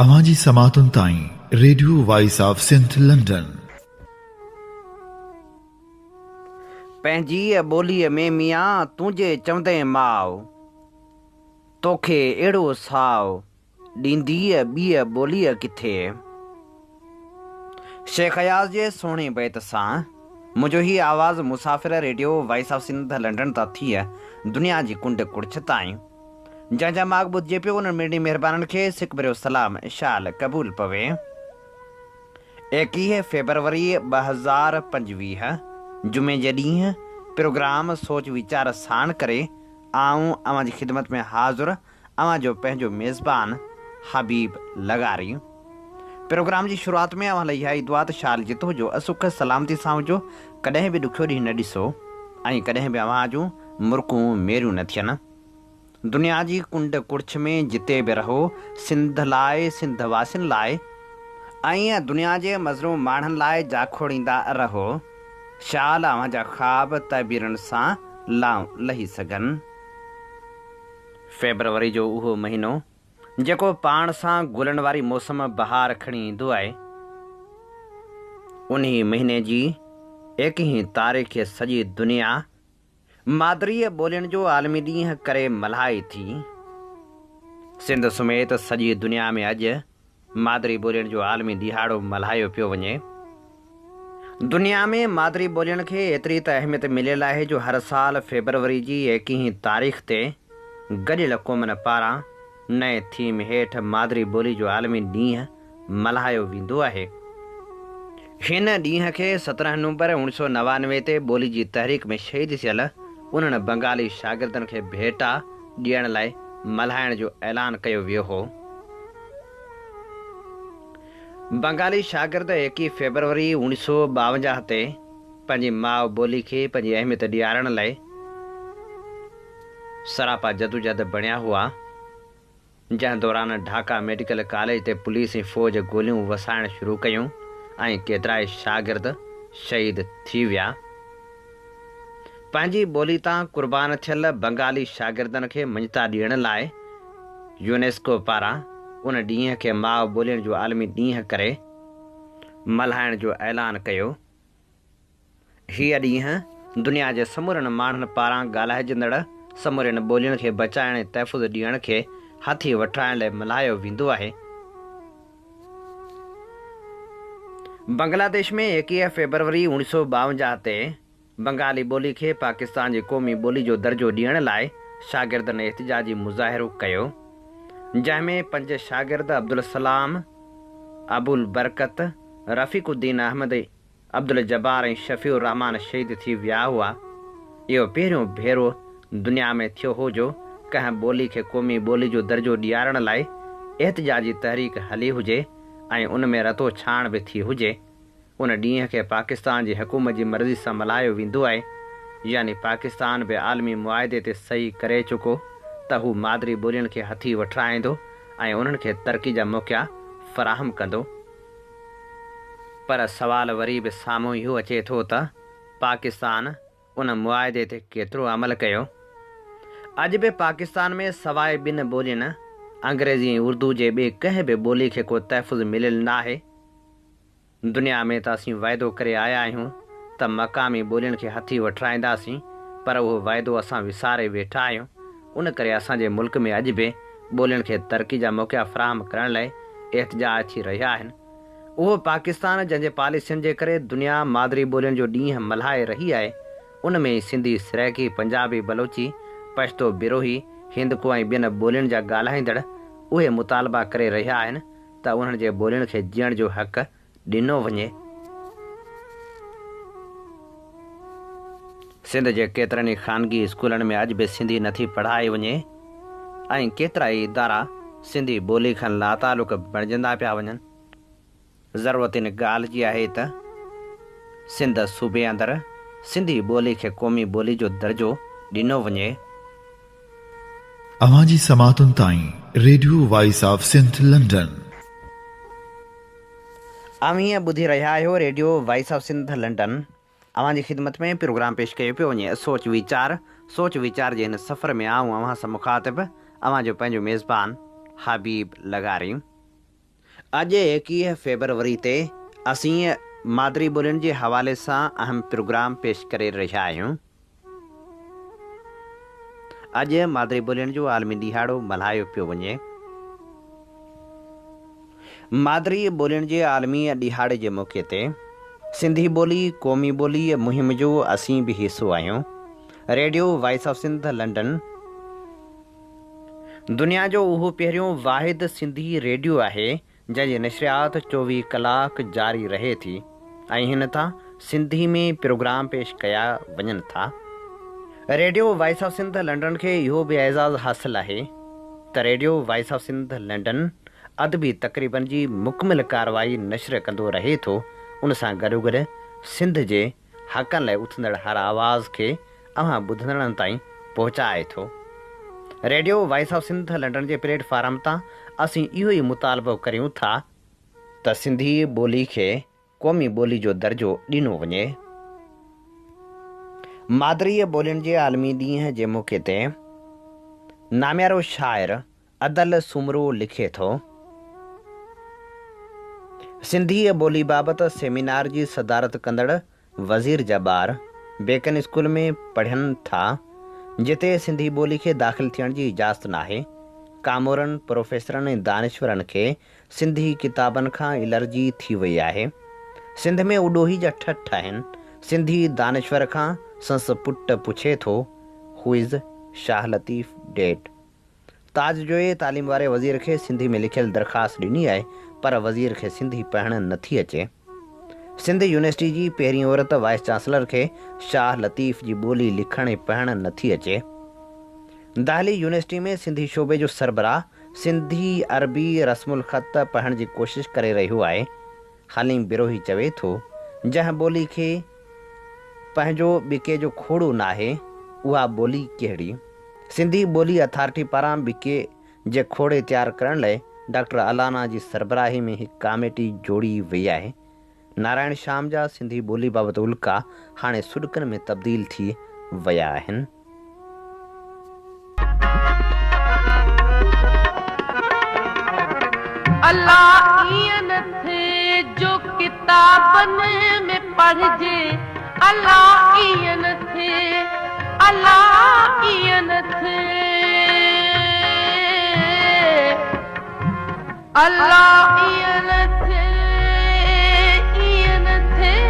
اوهان جي سماعتن تائين radio voice of Sindh London. پنهنجيء ٻوليء ۾ ميان تون جي چوندين ماء، توکي اهڙو ساء ڏينديء ٻيء ٻوليء ڪٿي. شيخ اياز جي سهڻي بيت سان منهنجو هي آواز مسافر radio voice of Sindh London تان ٿي دنيا جي ڪنڊ ڪڙڇ تائين جنهن جا ماڳ ٻڌجي پيو انهن مڙني مهربانن کي سڪ ڀريو سلام شال قبول پوي. 21 فيبروري 2025 جمعي جي ڏينهن پروگرام سوچ ويچار ساڻ ڪري آئون اوهان جي خدمت ۾ حاضر اوهان جو پنهنجو ميزبان حبيب لغاري. پروگرام جي شروعات ۾ اوهان لاء اها ئي دعا ته شال جت هجو سک سلامتي سان هجو ڪڏهن به ڏکيو ڏينهن نه ڏسو ۽ ڪڏهن به اوهان جون مرڪون ميريون نه ٿين. دنيا جي ڪنڊ ڪڙڇ ۾ جتي به رهو سنڌ لاء سنڌ واسين لاء ۽ دنيا جي مظلوم ماڻهن لاء جاکوڙيندا رهو. شال اوهان جا خواب تعبيرن سان لائون لهي سگهن. فيبروري جو اهو مهينو جيڪو پاڻ سان گلن واري موسم بهار کڻي ايندو آهي، انهي مهيني جي ايڪيهين تاريخ کي سڄي دنيا مادريء ٻولين جو عالمي ڏينهن ڪري ملهائي ٿي. سنڌ سميت سڄي دنيا ۾ اڄ مادري ٻولين جو عالمي ڏهاڙو ملهايو پيو وڃي. دنيا ۾ مادري ٻولين کي ايتري ته اهميت مليل آهي جو هر سال فيبروري جي ايڪيهين تاريخ تي گڏيل قومن پاران نئين ٿيم هيٺ مادري ٻولي جو عالمي ڏينهن ملهايو ويندو آهي. هن ڏينهن کي 17 نومبر اوڻيھ سؤ 99 تي ٻولي جي تحريڪ ۾ شهيد ٿيل انهن بنگالي شاگردن کي ڀيٽا ڏيڻ لاء ملهائڻ جو اعلان ڪيو ويو هو. بنگالي شاگرد ايڪيهه فيبروري اوڻيھ سؤ 52 تي پنهنجي ماء ٻولي کي پنهنجي اهميت ڏيارڻ لاء سراپا جدوجهد بڻيا هئا. جنهن دوران ڍاڪا ميڊيڪل ڪاليج تي پوليس ۽ فوج گوليون وسائڻ شروع ڪيون ۽ ڪيترائي شاگرد شهيد ٿي ويا. پنهنجي ٻولي تان قربان ٿيل بنگالي شاگردن کي مڃتا ڏيڻ لاء يونيسڪو پاران ان ڏينهن کي ماء ٻولين جو عالمي ڏينهن ڪري ملهائڻ جو اعلان ڪيو. هيء ڏينهن دنيا جي سمورن ماڻهن پاران ڳالهائجندڙ سمورين ٻولين کي بچائڻ ۽ تحفظ ڏيڻ کي هٿي وٺرائڻ لاء ملهايو ويندو آهي. بنگلاديش ۾ 21 فيبروري اوڻيھ سؤ 52 تي بنگالي ٻولي کي پاڪستان جي قومي ٻولي جو درجو ڏيڻ لاء شاگردن احتجاجي مظاهرو ڪيو، جنهن ۾ پنج شاگرد عبدالسلام، ابوالبرڪت، رفيق الدين احمد ۽ عبدالجبار ۽ شفيع الرحمان شهيد ٿي ويا هئا. اهو پهريون ڀيرو دنيا ۾ ٿيو هو جو ڪنهن ٻولي کي قومي ٻولي جو درجو ڏيارڻ لاء احتجاجي تحريڪ هلي هجي ۽ ان ۾ رتو ڇاڻ به ٿي هجي. ان ڏينهن کي پاڪستان جي حڪومت جي مرضي سان ملهايو ويندو آهي يعني پاڪستان به عالمي معاهدي تي صحيح ڪري چڪو ته هو مادري ٻولين کي هٿي وٺرائيندو ۽ انهن کي ترقي جا موقعا فراهم ڪندو. پر سوال وري به سامهون اهو اچي ٿو ته پاڪستان ان معاهدي تي ڪيترو عمل ڪيو؟ اڄ به پاڪستان ۾ سواء ٻن ٻولين انگريزي ۽ اردو جي ٻي ڪنهن به ٻولي کي ڪو تحفظ مليل ناهي. دنيا ۾ ته اسين وعدو ڪري آيا آهيون ته مقامي ٻولين کي هٿي وٺرائينداسين پر اهو وعدو اسان وساري ويٺا آهيون ان ڪري اسان جي ملڪ ۾ اڄ به ٻولين کي ترقي جا موقعا فراهم ڪرڻ لاء احتجاج ٿي رهيا آهن. اهو پاڪستان جنهن جي پاليسين جي ڪري دنيا مادري ٻولين جو ڏينهن ملهائي رهي آهي ان ۾ ئي سنڌي، سرائيڪي، پنجابي، بلوچي، پشتو، بروهي، هندڪو ۽ ٻين ٻولين جا ڳالهائيندڙ اهي مطالبا ڪري رهيا آهن ته انهن جي ٻولين کي جيئڻ جو حق ڏنو وڃي. سنڌ جي ڪيترن ئي خانگي اسڪولن ۾ اڄ به سنڌي نٿي پڙهائي وڃي ۽ ڪيترائي ادارا سنڌي ٻولي کان لاتعلق بڻجندا پيا وڃن. ضرورت ان ڳالهه جي آهي ته سنڌ صوبي اندر سنڌي ٻولي کي قومي ٻولي جو درجو ڏنو وڃي. اوهان جي سماعتن تائين radio voice of Sindh London. اوهين ٻڌي رهيا آهيو radio voice of Sindh London. اوهان جي خدمت ۾ پروگرام پيش ڪيو پيو وڃي سوچ ويچار. سوچ ويچار جي هن سفر ۾ آئون اوهان سان مخاطب اوهان جو پنهنجو ميزبان حبيب لغاري. اڄ 21 فيبروري تي اسين مادري ٻولين جي حوالي سان اهم پروگرام پيش ڪري رهيا آهيون. اڄ مادري ٻولين جو عالمي ڏيهاڙو ملهايو پيو وڃي. مادري ٻولين جي عالمي ڏيهاڙي جي موقعي تي سنڌي ٻولي قومي ٻولي مهم جو اسين به حصو آهيون. Radio voice of Sindh London دنيا جو اهو پهريون واحد سنڌي ريڊيو آهي جنهن جي نشريات 24 ڪلاڪ جاري رهي ٿي ۽ هن تان سنڌي ۾ پروگرام پيش ڪيا وڃن ٿا. Radio voice of Sindh London کي اهو به اعزاز حاصل آهي ته radio voice of Sindh London ادبي تقريبن جي مڪمل ڪارروائي نشر ڪندو رهي ٿو ان سان گڏوگڏ سنڌ جي حقن لاء اٿندڙ هر آواز کي اوهان ٻڌندڙن تائين پهچائي ٿو. Radio voice of Sindh London جي پليٽ فارم تان اسين اهو ئي مطالبو ڪريون ٿا ته سنڌي ٻولي کي قومي ٻولي جو درجو ڏنو وڃي. مادري ٻولين جي عالمي ڏينهن جي موقعي تي ناميارو شاعر ادل سومرو لکي ٿو. سنڌيء ٻولي بابت سيمينار جي صدارت ڪندڙ وزير جا ٻار بيڪن اسڪول ۾ پڙهن ٿا، جتي سنڌي ٻولي کي داخل ٿيڻ جي اجازت ناهي. ڪامورن، پروفيسرن ۽ دانشورن کي سنڌي ڪتابن کان الرجي ٿي وئي آهي. سنڌ ۾ اڏوهي جا ٺٺ آهن. سنڌي دانشور کان سنس پٽ پڇي ٿو، Who is Shah Latif dead? Taj Joyo تعليم واري وزير کي سنڌي ۾ لکيل درخواست ڏني آهي پر وزير کي سنڌي پڙهڻ نٿي اچي. سنڌ يونيورسٽي جي پهرين عورت وائيس چانسلر کي شاهه لطيف جي ٻولي لکڻ ۽ پڙهڻ نٿي اچي. دهلي يونيورسٽي ۾ سنڌي شعبي جو سربراهه سنڌي عربي رسم الخط پڙهڻ جي ڪوشش ڪري رهيو آهي. حليم بروهي چوي ٿو، جنهن ٻولي کي پنهنجو ٻڪي جو کوڙو ناهي، اها ٻولي ڪهڙي؟ سنڌي ٻولي اٿارٽي پاران ٻڪي جي کوڙي تيار ڪرڻ لئه ڊاڪٽر الانا جي سربراهي ۾ هڪ ڪاميٽي جوڙي وئي آهي. نارائڻ شيام جا سنڌي ٻولي بابت الڪا هاڻي سڏڪن ۾ تبديل ٿي ويا آهن. الا ائين نه ٿئي جو ڪتابن ۾ پڙهجي الا ائين نه ٿئي الا ائين نه ٿئي الا ائين نه ٿئي ائين نه ٿئي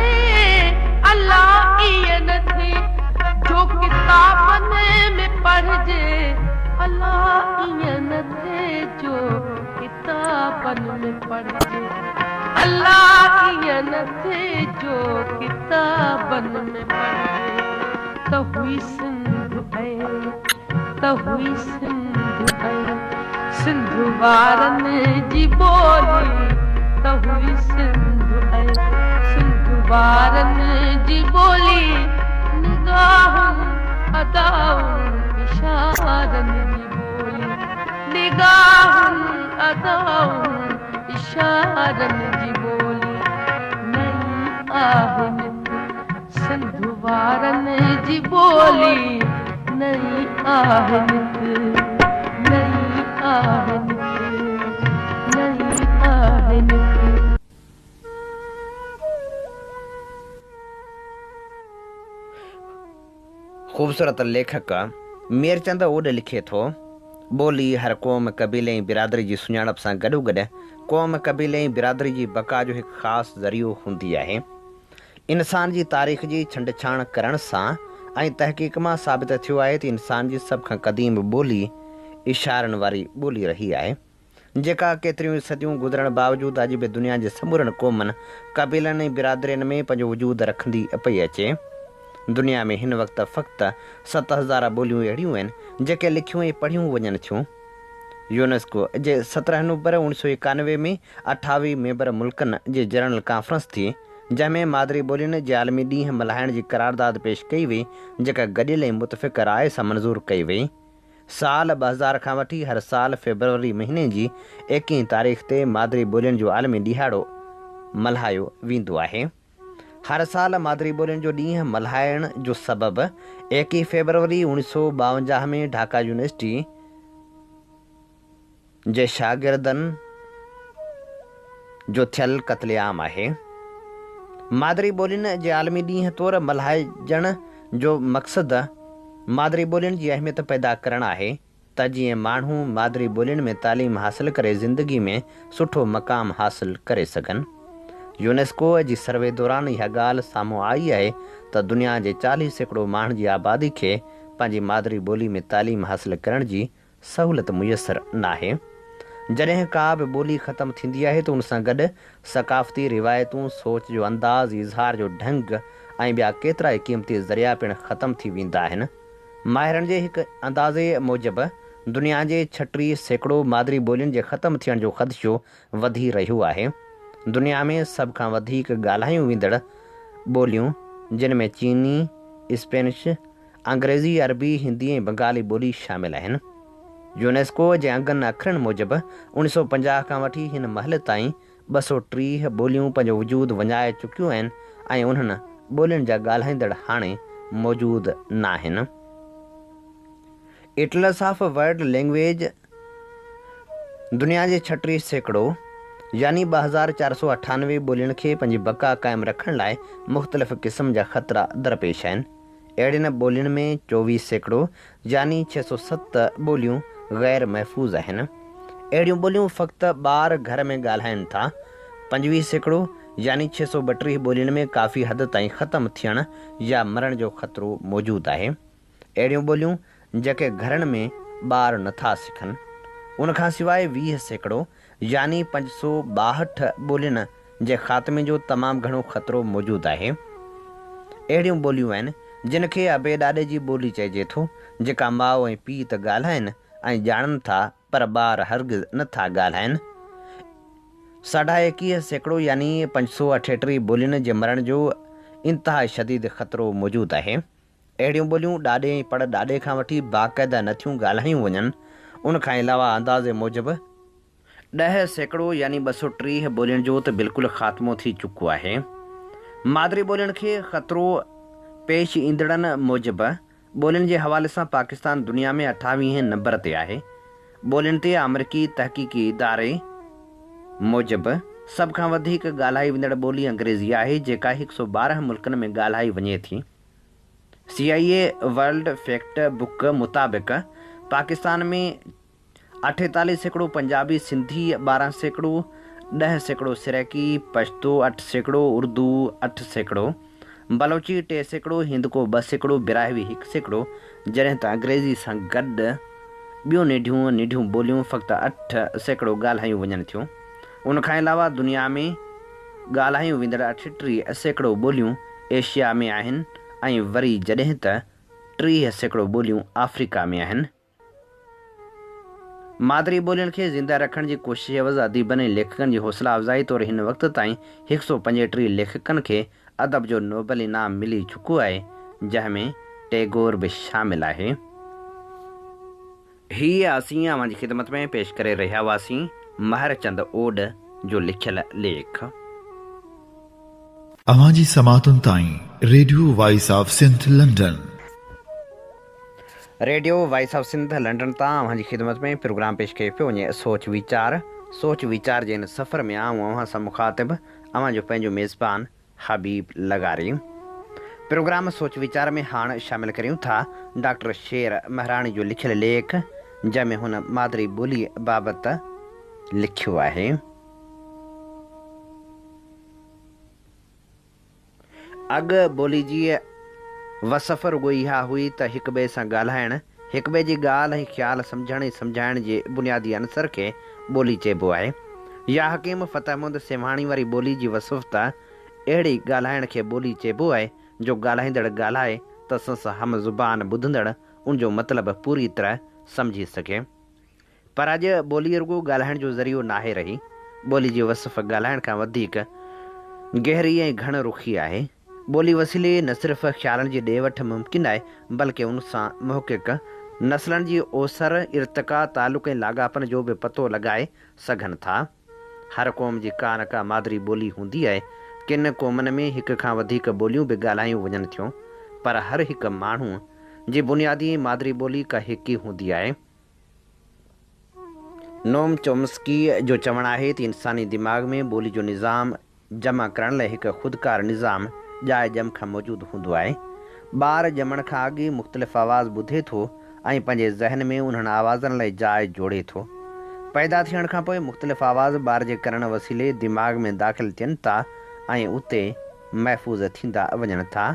الا ائين نه ٿئي جو ڪتابن ۾ پڙهجي الا ائين نه ٿئي جو ڪتابن ۾ پڙهجي الا ائين نه ٿئي جو ڪتابن ۾ پڙهجي ته هئي سنڌ ۽ ته هئي سنڌ ۽ سنڌ وارن جي ٻولي ته هئي سنڌ ۽ سنڌ وارن جي ٻولي نگاهن ادائن اشارن جي ٻولي نگاهن ادائن اشارن جي ٻولي نئين آهي نت سنڌ وارن جي ٻولي نئين آهي نت نئين آهي نت نئين آهي نت. خوبصورت ليکڪ ميرچند اوڏ لکي ٿو، ٻولي هر قوم، قبيلي ۽ برادري جي سڃاڻپ سان گڏوگڏ قوم، قبيلي ۽ برادري جي بقا جو هڪ خاص ذريعو هوندي آهي. انسان جي تاريخ جي ڇنڊڇاڻ ڪرڻ سان ۽ تحقيق مان ثابت ٿيو آهي ته انسان جي سڀ کان قديم ٻولي اشارن واري ٻولي رهي آهي، جيڪا ڪيتريون ئي صديون گذرڻ باوجود اڄ به دنيا جي سمورن قومن، قبيلن ۽ برادرين ۾ پنهنجو وجود رکندي پئي اچي. دنيا ۾ هن وقت فقط 7000 ٻوليون اهڙيون آهن، جيڪي لکيون ۽ پڙهيون وڃن ٿيون. يونيسڪو جي 17 نومبر 1991 ۾ 28 ميمبر ملڪن جي جنرل ڪانفرنس ٿي، جنهن ۾ مادري ٻولين جي عالمي ڏينهن ملهائڻ جي قرارداد پيش ڪئي وئي، جيڪا گڏيل ۽ متفقه راء سان منظور ڪئي وئي. سال 2000 کان وٺي هر سال فيبروري مهيني جي ايڪيهين تاريخ تي مادري ٻولين جو عالمي ڏيهاڙو ملهايو ويندو آهي. هر سال مادري ٻولين جو ڏينهن ملهائڻ جو سبب ايڪيهه فيبروري 1952 ۾ ڍاڪا يونيورسٽي جي شاگردن جو ٿيل قتل عام آهي. مادري ٻولين جي عالمي ڏينهن طور ملهائجڻ جو مقصد مادري ٻولين جي اهميت پيدا ڪرڻ آهي ته جيئن ماڻهو مادري ٻولين ۾ تعليم حاصل ڪري زندگي ۾ سٺو مقام حاصل ڪري سگهن. يونيسڪو جي سروي دوران اها ڳالهه سامهون آئي آهي ته دنيا جي 40% ماڻهن جي آبادي کي پنهنجي مادري ٻولي ۾ تعليم حاصل ڪرڻ جي سهولت ميسر ناهي. جڏهن ڪا به ٻولي ختم ٿيندي آهي ته ان سان گڏ ثقافتي روايتون، سوچ جو انداز، اظهار جو ڍنگ ۽ ٻيا ڪيترائي قيمتي ذريعا پڻ ختم ٿي ويندا آهن. ماهرن جي هڪ اندازي موجب دنيا جي 36% مادري ٻولين جي ختم ٿيڻ جو خدشو وڌي رهيو آهي. دنيا ۾ سڀ کان وڌيڪ ڳالهايون ويندڙ ٻوليون جن ۾ چيني، اسپينش، انگريزي، عربي، هندي ۽ بنگالي ٻولي شامل آهن. يونيسڪو جي انگن اکرن موجب 1950 کان وٺي هن مهل تائين 230 ٻوليون پنهنجو وجود وڃائي چڪيون آهن ۽ انهن ٻولين جا ڳالهائيندڙ هاڻي موجود ناهن. ايٽلس آف ورلڊ لينگويج دنيا جي 36% يعني 2498 ٻولين کي پنهنجي بقا قائم رکڻ لاء مختلف قسم جا خطرا درپيش آهن. اهڙين ٻولين ۾ 24% يعني 607 ٻوليون غير محفوظ آهن. اهڙيون ٻوليون فقط ٻار گهر ۾ ڳالهائين ٿا. 25% يعني 632 ٻولين ۾ ڪافي حد تائين ختم ٿيڻ يا مرڻ جو خطرو موجود آهي. اهڙيون ٻوليون جيڪي گهرن ۾ ٻار نه ٿا سکن. ان کان سواء 20% يعني 562 ٻولين جي خاتمي جو تمام گهڻو خطرو موجود آهي. اهڙيون ٻوليون آهن، جن کي ابي ڏاڏي جي ٻولي چئجي ٿو، جيڪا ماء ۽ پيء ته ڳالهائين ۽ ڄاڻن ٿا پر ٻار هرگز نه ٿا ڳالهائين. 21.5% يعني 538 ٻولين جي مرڻ جو انتهائي شديد خطرو موجود آهي. اهڙيون ٻوليون ڏاڏي ۽ پڙ ڏاڏي کان وٺي باقاعده نه ٿيون ڳالهايون وڃن. ان کان علاوه اندازي موجب 10% يعني 230 ٻولين جو ته بلڪل خاتمو ٿي چڪو آهي. مادري ٻولين کي خطرو پيش ايندڙن موجب ٻولين جي حوالي سان پاڪستان دنيا ۾ اٺاويهين نمبر تي آهي. ٻولين تي آمريڪي تحقيقي اداري موجب سڀ کان وڌيڪ ڳالهائي ويندڙ ٻولي انگريزي آهي جيڪا 112 ملڪن ۾ ڳالهائي وڃي ٿي. C I A world fact book مطابق پاڪستان ۾ 48% پنجابي، سنڌي 12%، 10% سرائيڪي، پشتو 8%، اردو 8%، بلوچي 3%، هندڪو 2%، براهوي 1%، جڏهن ته انگريزي سان گڏ ٻيون ننڍيون ننڍيون ٻوليون فقط 8% ڳالهايون وڃن ٿيون. ان کان علاوه دنيا ۾ ڳالهايون ويندڙ 38% ٻوليون ايشيا ۾ آهن ۽ وري جڏهن ته 30% ٻوليون آفريڪا ۾ آهن. مادري ٻولين کي زنده رکڻ جي ڪوشش عيوض اديبن ۽ ليکڪن جي حوصلا افزائي طور هن وقت تائين 135 ليکڪن کي ادب جو نوبل انعام ملي چڪو آهي، جنهن ۾ ٽيگور به شامل آهي. هي اسين اوهان جي خدمت ۾ پيش ڪري رهيا هئاسين مهر چند اوڏ جو لکيل ليک. اوهان جي سماعتن تائين radio voice of Sindh London. Radio voice of Sindh London تان اوهان جي خدمت ۾ پروگرام پيش ڪيو پيو وڃي سوچ ويچار سوچ ويچار جي هن سفر ۾ آئون اوهان سان مخاطب اوهان جو پنهنجو ميزبان حبيب لغاري پروگرام سوچ ويچار ۾ هاڻ شامل ڪريون ٿا ڊاڪٽر شير مهراڻي جو لکيل ليک جنهن ۾ هن مادري ٻولي بابت لکيو آهي. اڳ ٻولي جي وصف رڳو اها هئي ته هڪٻئي سان ڳالهائڻ، هڪٻئي جي ڳالهه ۽ خيال سمجهڻ ۽ سمجهائڻ جي بنيادي عنصر کي ٻولي چئبو آهي. يا حڪيم فتح محمد سيوهاڻي واري ٻولي جي وصف ته اهڙي ڳالهائڻ کي ٻولي چئبو آهي جو ڳالهائيندڙ ڳالهائي ته سنس هم زبان ٻڌندڙ ان جو مطلب پوري طرح سمجهي سگهي. پر اڄ ٻولي رڳو ڳالهائڻ جو ذريعو ناهي رهي. ٻولي جي وصف ڳالهائڻ کان وڌيڪ گهري ۽ گهڻ رخي آهي. ٻولي وسيلي نه صرف خيالن جي ڏي وٺ ممڪن آهي، بلڪه ان سان محقق نسلن جي اوسر، ارتقا، تعلق ۽ لاڳاپن جو به پتو لڳائي سگهن ٿا. هر قوم جي ڪا نه ڪا مادري ٻولي هوندي آهي. ڪن قومن ۾ هڪ کان وڌيڪ ٻوليون به ڳالهايون وڃن ٿيون، پر هر هڪ ماڻهوء جي بنيادي ۽ مادري ٻولي ڪا هڪ ئي هوندي آهي. نوم چومسڪي جو چوڻ آهي ته انساني دماغ ۾ ٻولي جو نظام جمع ڪرڻ لاء هڪ خودڪار نظام ڄائي ڄم کان موجود هوندو آهي. ٻار ڄمڻ کان اڳ ئي مختلف آواز ٻڌي ٿو ۽ پنهنجي ذهن ۾ انهن آوازن لاء جاء جوڙي ٿو. پيدا ٿيڻ کان پوء مختلف آواز ٻار جي ڪنن وسيلي دماغ ۾ داخل ٿين ٿا ۽ اتي محفوظ ٿيندا وڃن ٿا.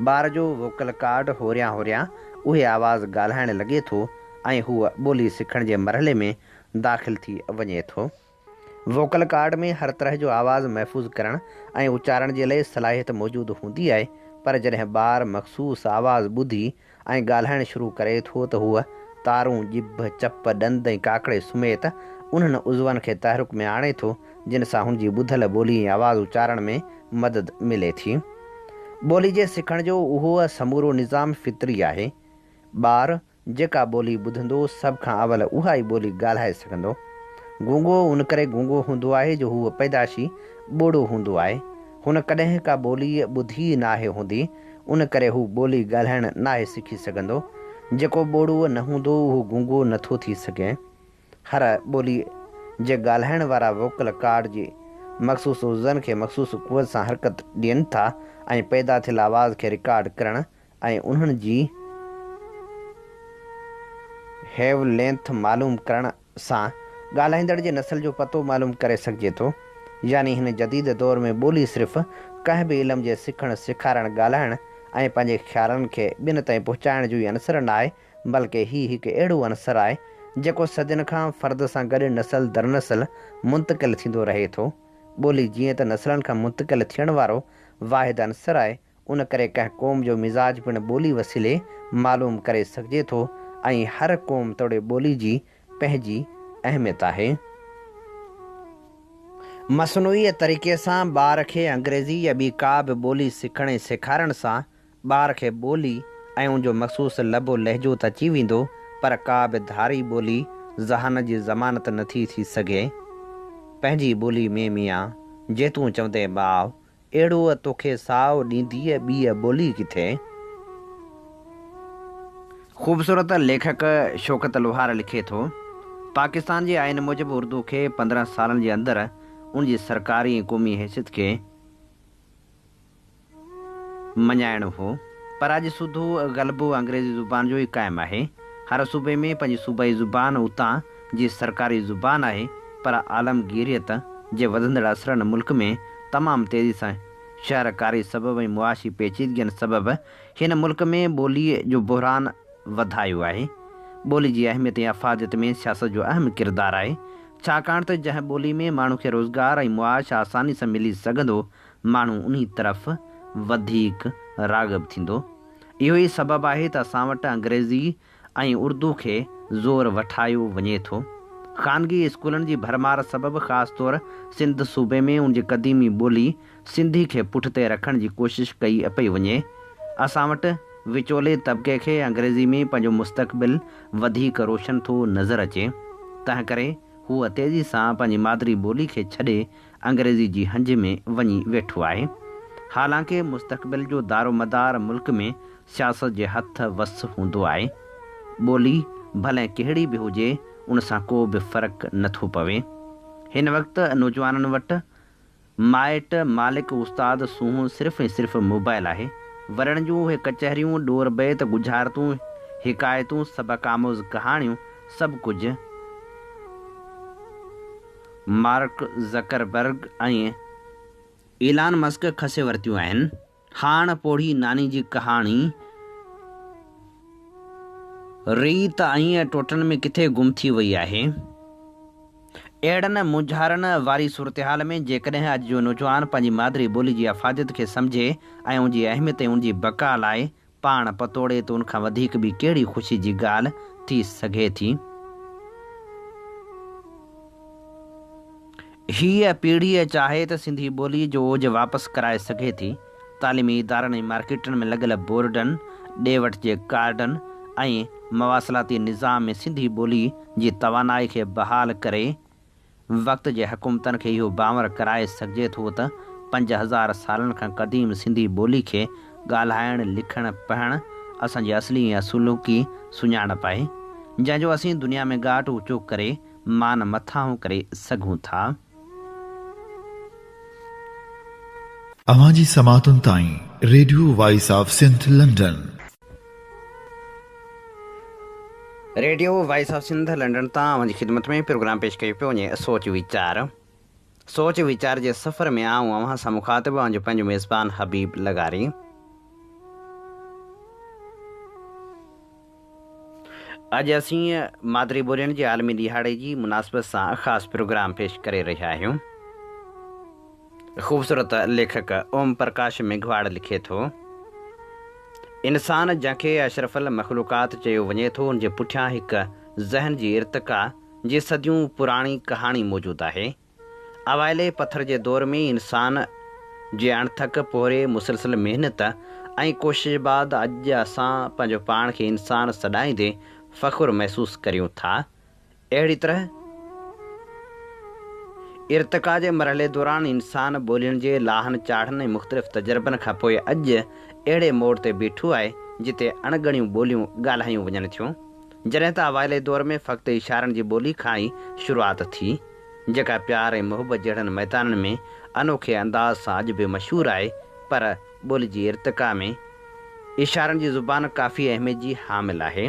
ٻار جو ووڪل ڪارڊ هوريان هوريان اهي آواز ڳالهائڻ لڳي ٿو ۽ هو ٻولي سکڻ جي مرحلي ۾ داخل ٿي وڃي ٿو. ووڪل ڪارڊ ۾ هر طرح جو آواز محفوظ ڪرڻ ۽ اچارڻ جي لئه صلاحيت موجود هوندي آهي پر جڏهن ٻار مخصوص آواز ٻڌي ۽ ڳالهائڻ شروع ڪري ٿو ته هو تارون، ڄڀ، چپ، ڏند ۽ ڪاڪڙي سميت انهن عضون کي تحرڪ ۾ آڻي ٿو جن سان هن جي ٻڌل ٻولي ۽ آواز اچارڻ ۾ مدد ملي ٿي. ٻولي جي سکڻ جو اهو سمورو نظام فطري آهي. ٻار جيڪا ٻولي ٻڌندو سڀ کان اول اها ئي ٻولي ڳالهائي سگهندو. گونگو ان ڪري گونگو هوندو آهي جو هو پيدائشي ٻوڙو هوندو آهي. هن ڪڏهن ڪا ٻولي ٻڌي ئي ناهي هوندي، ان ڪري هو ٻولي ڳالهائڻ ناهي سکي سگهندو. جيڪو ٻوڙو نه هوندو اهو گونگو نه ٿو ٿي سگهي. هر ٻولي جي ڳالهائڻ وارا ووڪل ڪارڊ جي مخصوص عضون کي مخصوص قوت سان حرڪت ڏين ٿا ۽ پيدا ٿيل آواز کي رڪارڊ ڪرڻ ۽ انهن جي ويو لينٿ معلوم ڪرڻ سان ڳالهائيندڙ جي نسل جو پتو معلوم ڪري سگهجي ٿو. يعني هن جديد دور ۾ ٻولي صرف ڪنهن به علم جي سکڻ، سيکارڻ، ڳالهائڻ ۽ پنهنجي خيالن کي ٻين تائين پهچائڻ جو ئي عنصر ناهي بلڪه هي هڪ اهڙو عنصر آهي جيڪو صدين کان فرد سان گڏ نسل درنسل منتقل ٿيندو رهي ٿو. ٻولي جيئن ته نسلن کان منتقل ٿيڻ وارو واحد عنصر آهي ان ڪري ڪنهن قوم جو مزاج پڻ ٻولي وسيلي معلوم ڪري سگهجي ٿو ۽ هر قوم توڙي ٻولي جي پنهنجي اهميت آهي. مصنوعي طريقي سان ٻار کي انگريزي يا ٻي ڪا به ٻولي سکڻ ۽ سيکارڻ سان ٻار کي ٻولي ۽ ان جو مخصوص لب و لهجو ته اچي ويندو پر ڪا به ڌاري ٻولي ذهانت جي ضمانت نٿي ٿي سگهي. پنهنجي ٻولي ۾ ميان جي تون چوندين ماء اهڙو توکي ساء ڏينديء ٻيء ٻولي ڪٿي؟ خوبصورت ليکڪ شوڪت لوهار لکي ٿو، پاڪستان جي آئين موجب اردو کي 15 سالن جي اندر ان جي سرڪاري ۽ قومي حيثيت کي مڃائڻو هو، پر اڄ سوڌو غلبو انگريزي زبان جو ئي قائم آهي. هر صوبي ۾ پنهنجي صوبائي زبان اتان جي سرڪاري زبان آهي پر عالمگيريت جي وڌندڙ اثرن ملڪ ۾ تمام تيزي سان شهرڪاري سبب ۽ معاشي پيچيدگين سبب هن ملڪ ۾ ٻوليء جو بحران وڌايو آهي. ٻولي جي اهميت ۽ افاديت ۾ سياست جو اهم ڪردار آهي. ڇاڪاڻ ته جنهن ٻولي ۾ ماڻهو کي روزگار ۽ معاش آساني سان ملي سگهندو ماڻهو انهي طرف وڌيڪ راغب ٿيندو. اهو ئي سبب آهي ته اسان وٽ انگريزي ۽ اردو کي زور وٺايو وڃي ٿو. خانگي اسڪولن جي ڀرمار سبب خاص طور سنڌ صوبي ۾ ان جي قديمي ٻولي سنڌي کي پٺتي رکڻ جي ڪوشش ڪئي پئي وڃي. اسان وٽ وچولي طبقي کي انگريزي ۾ پنهنجو مستقبل وڌيڪ روشن ٿو نظر اچي. تنهنڪري هو تيزي سان پنهنجي مادري ٻولي کي ڇڏي انگريزي جي هنج ۾ وڃي ويٺو آهي. حالانڪه مستقبل جو دارومدار ملڪ ۾ سياست جي هٿ وس هوندو آهي. ٻولي ڀلي ڪهڙي به هجي ان سان ڪو به فرق نه ٿو پوي. هن وقت نوجوانن وٽ مائٽ، مالڪ، استاد، سونهون صرف ۽ صرف موبائل آهي. وڏڙن جون اهي ڪچهريون، ڏور بيت، ڳجهارتون، حڪايتون، سبق آموز ڪهاڻيون سڀ ڪجهه مارڪ زڪربرگ ۽ ايلان مسڪ کسي ورتيون آهن. هاڻ پوڙهي ناني جي ڪهاڻي ريت ۽ ٽوٽن ۾ ڪٿي گم ٿي وئي آهي. اهڙن مونجهارن واري صورتحال ۾ جيڪڏهن اڄ جو نوجوان پنهنجي مادري ٻولي جي افاديت کي سمجهي ۽ ان جي اهميت ۽ ان جي بقا لاء پاڻ پتوڙي ته ان کان وڌيڪ ٻي ڪهڙي خوشي جي ڳالهه ٿي سگهي ٿي. هيء پيڙهي چاهي ته سنڌي ٻوليء جو اوج واپس ڪرائي سگهي ٿي. تعليمي ادارن ۽ مارڪيٽن ۾ لڳل بورڊن، ڏي وٺ جي ڪارڊن ۽ مواصلاتي نظام ۾ سنڌي ٻوليء جي توانائي کي بحال ڪري وقت جي حڪومتن کي اهو باور ڪرائي سگهجي ٿو ته 5000 سالن کان قديم سنڌي ٻولي کي ڳالهائڻ، لکڻ، پڙهڻ اسان جي اصلي ۽ اصلوڪي سڃاڻپ آهي، جنهن جو اسين دنيا ۾ ڳاٽ اوچو ڪري مان مٿانهون ڪري سگهون ٿا. اوهان جي سماعتن تائين radio voice of Sindh London. Radio voice of Sindh London تان اوهان جي خدمت ۾ پروگرام پيش ڪيو پيو وڃي سوچ ويچار. سوچ ويچار جي سفر ۾ آئون اوهان سان مخاطب اوهان جو پنهنجو ميزبان حبيب لغاري. اڄ اسين مادري ٻولين جي عالمي ڏهاڙي جي مناسبت سان خاص پروگرام پيش ڪري رهيا آهيون. خوبصورت ليکڪ اوم پرڪاش ميگهواڙ لکي ٿو، انسان جنهن کي اشرف المخلوقات چيو وڃي ٿو ان جي پٺيان هڪ ذهن جي ارتقا جي صديون پراڻي ڪهاڻي موجود آهي. اوائلي پٿر جي دور ۾ انسان جي اڻٿڪ پورهيي، مسلسل محنت ۽ ڪوشش بعد اڄ اسان پنهنجو پاڻ کي انسان سڏائيندي فخر محسوس ڪريون ٿا. اهڙي طرح ارتقا جي مرحلي دوران انسان ٻولين جي لاهن چاڙهن ۽ مختلف تجربن کان پوء اڄ اهڙي موڙ تي بيٺو آهي جتي اڻڳڻيون ٻوليون ڳالهايون وڃن ٿيون. جڏهن ته اوائلي دور ۾ فقط اشارن جي ٻولي کان ئي شروعات ٿي، جيڪا پيار ۽ محبت جهڙن ميدانن ۾ انوکي انداز سان اڄ به مشهور آهي، پر ٻولي جي ارتقا ۾ اشارن جي زبان ڪافي اهميت جي حامل آهي.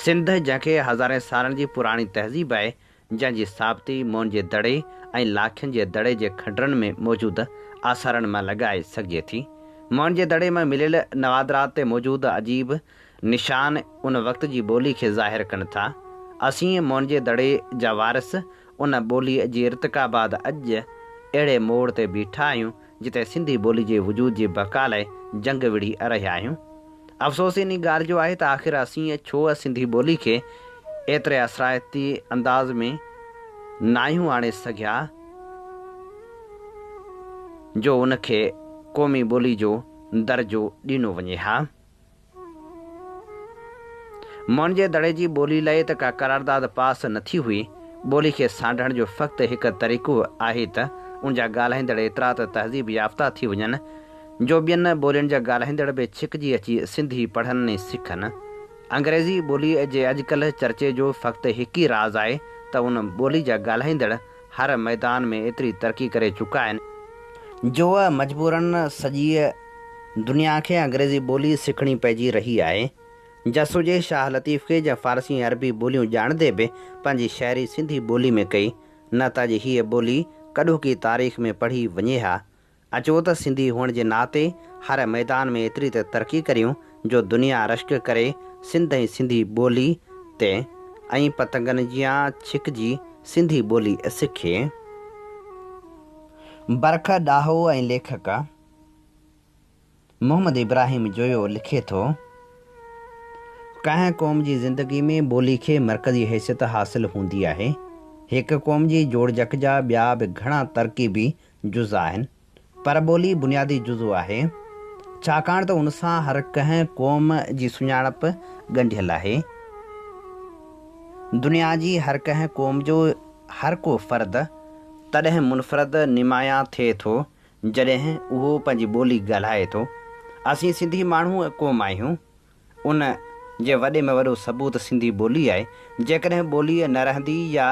سنڌ، جنهن کي هزارين سالن جي پراڻي تهذيب آهي، جنهن جي ثابتي موهن جي دڙي ۽ لاکين جي دڙي جي کنڊرن ۾ موجود آثارن مان لڳائي سگهجي ٿي. موهن جي دڙي مان مليل نوادرات تي موجود عجيب نشان ان وقت جي ٻولي کي ظاهر ڪن ٿا. اسين موهن جي دڙي جا وارث ان ٻوليء جي ارتقا بعد اڄ اهڙي موڙ تي بيٺا آهيون جتي سنڌي ٻولي جي وجود جي بقا لاء جنگ وڙهي رهيا آهيون. افسوس انهي ڳالهه جو آهي ته آخر اسين ڇو سنڌي ٻولي کي ايتري اثرائتي انداز ۾ ناهيون آڻي سگهيا جو ان کي قومي ٻولي جو درجو ڏنو وڃي ها. موهن جي دڙي جي ٻولي لئه ته ڪا قرارداد پاس نه ٿي هئي. ٻولي کي سانڍڻ جو فقط هڪ طريقو آهي ته ان جا ڳالهائيندڙ ايترا ته تهذيب يافته ٿي وڃن جو ٻين ٻولين جا ڳالهائيندڙ به ڇڪجي اچي سنڌي پڙهن ۽ سکن. انگريزي ٻوليء جي اڄڪلهه چرچي جو فقط هڪ ئي راز آهي ته ان ٻولي جا ڳالهائيندڙ هر ميدان ۾ ايتري ترقي ڪري چڪا آهن، جو مجبوراً سڄيء دنيا کي انگريزي ٻولي سکڻي پئجي رهي آهي. جس هجي شاهه لطيف کي جنهن فارسي ۽ عربي ٻوليون ڄاڻندي به پنهنجي شاعري سنڌي ٻولي ۾ ڪئي، نه ته اڄ هيء ٻولي ڪڏهوڪي تاريخ ۾ پڙهي وڃي ها. اچو ته سنڌي هئڻ جي ناتي هر ميدان ۾ ايتري ته ترقي ڪريون جو دنيا رشڪ ڪري سنڌ ۽ سنڌي ٻولي تي ۽ پتنگن جيان ڇڪجي سنڌي ٻولي سکي. برک ڏاهو ۽ ليکڪ محمد ابراهيم جويو لکي ٿو، ڪنهن قوم جي زندگي ۾ ٻولي کي مرڪزي حيثيت حاصل هوندي آهي. هڪ قوم جي جوڙجڪ جا ٻيا به گهڻا ترڪيبي جز آهن، پر ٻولي بنيادي جزو آهي، ڇاڪاڻ ته ان سان هر ڪنهن قوم جي سڃاڻپ ڳنڍيل آهي. دنيا جي هر ڪنهن قوم جو هر ڪو فرد تڏهن منفرد نمايان ٿئي ٿو، جڏهن اهو پنهنجي ٻولي ڳالهائي ٿو. اسين سنڌي ماڻهو قوم آهيون. ان جي وڏي ۾ وڏو ثبوت سنڌي ٻولي آهي. جيڪڏهن ٻولي نه رهندي يا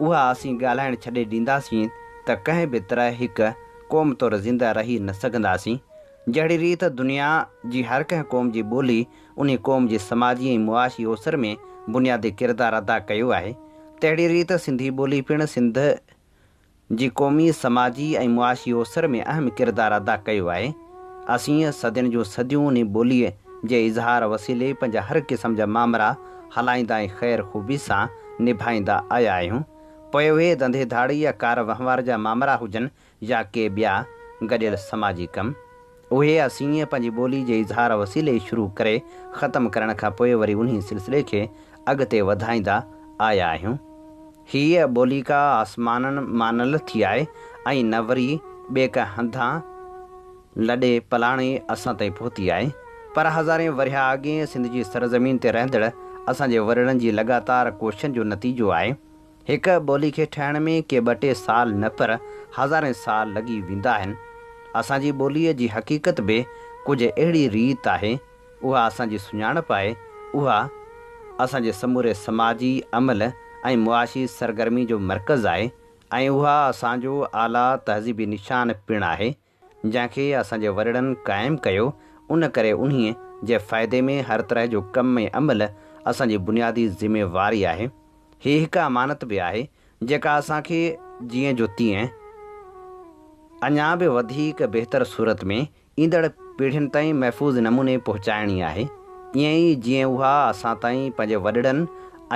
اها اسين ڳالهائڻ ڇڏي ڏينداسين ته ڪنهن به طرح هڪ قوم طور زنده رهي نه سگهنداسين. جهڙي ريت دنيا جي هر ڪنهن قوم جي ٻولي انهي قوم جي سماجي ۽ معاشي اوسر ۾ بنيادي ڪردار ادا ڪيو آهي، تهڙي ريت سنڌي ٻولي پڻ سنڌ جي قومي، سماجي ۽ معاشي اوسر ۾ اهم ڪردار ادا ڪيو آهي. اسين صدين جون صديون انهي ٻوليء جي اظهار وسيلي پنهنجا هر قسم جا مامرا هلائيندا ۽ خير خوبي سان نڀائيندا آيا آهيون. پوء اهي ڌنڌي ڌاڙي يا ڪار وهنوار جا مامرا هجن يا ڪي ٻيا گڏيل سماجي ڪم. اهي اسين پنهنجي ٻولي جي اظهار وسيلي شروع ڪري ختم ڪرڻ کان پوء وري انهي سلسلي کي اڳتي وڌائيندا آيا آهيون. هيء ٻولي ڪا آسمانن مان نه لٿي آهي ۽ نه وري ٻئي ڪنهن هنڌان لڏي پلاڻي اسان تائين پهتي آهي. پر هزارين ورهيه اڳين سنڌ جي سرزمين تي رهندڙ اسان جي وڏڙن جي لڳاتار ڪوششن جو نتيجو آهي. هڪ ٻولي کي ٺهڻ ۾ ڪي ٻه ٽي سال نه پر هزارين سال لڳي ويندا آهن. اسان جي ٻوليء جي حقيقت به ڪجهه اهڙي ريت آهي. اها اسان جي سڃاڻپ آهي، اها اسان جي سموري سماجي عمل ۽ معاشي سرگرمي جو مرڪز آهي ۽ اها اسان جو اعليٰ تهذيبي نشان پڻ آهي، جنهن کي اسان جي وڏڙن قائم ڪيو، ان ڪري انهيء جي فائدي ۾ هر طرح جو ڪم ۽ عمل اسان جي بنيادي ذميواري آهي. هي هڪ امانت به آهي، جيڪا اسان کي جيئن جو تيئن اڃا به وڌيڪ بهتر صورت ۾ ايندڙ پيڙهين تائين محفوظ نموني پهچائڻي آهي، ائين ئي جيئن اها اسان تائين پنهنجي وڏڙن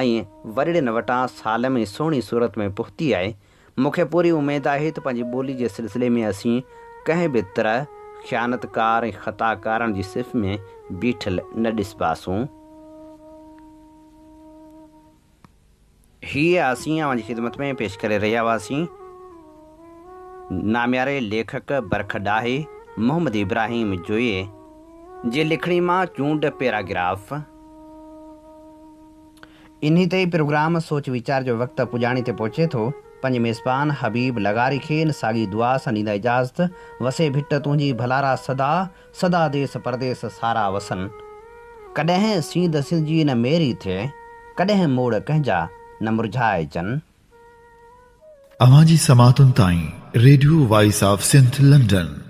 ۽ وڏڙين وٽان سالم ۽ سهڻي صورت ۾ پهتي آهي. مون کي پوري اميد آهي ته پنهنجي ٻولي جي سلسلي ۾ اسين ڪنهن به طرح خيانتڪار ۽ خطاڪارن جي صف ۾ بيٺل نه ڏسباسون. هيء اسين اوهان جي خدمت ۾ پيش ڪري رهيا هئاسين نامياري ليکڪ برک ڏاهي محمد ابراهيم جويي جي لکڻي مان چونڊ پيراگراف. انهي تي ئي پروگرام سوچ ويچار جو وقت پڄاڻي تي پهچي ٿو. پنهنجي ميزبان حبيب لغاري کي ان ساڳي دعا سان ڏيندا اجازت، وسي ڀٽ تنهنجي ڀلارا سدا، سدا ديس پرديس سارا وسن. ڪڏهن سينڌ سنڌ جي نه ميري ٿئي، ڪڏهن موڙ ڪنهن جا نه مرجهائجن. اوهان جي سماعتن تائين radio voice of Sindh London.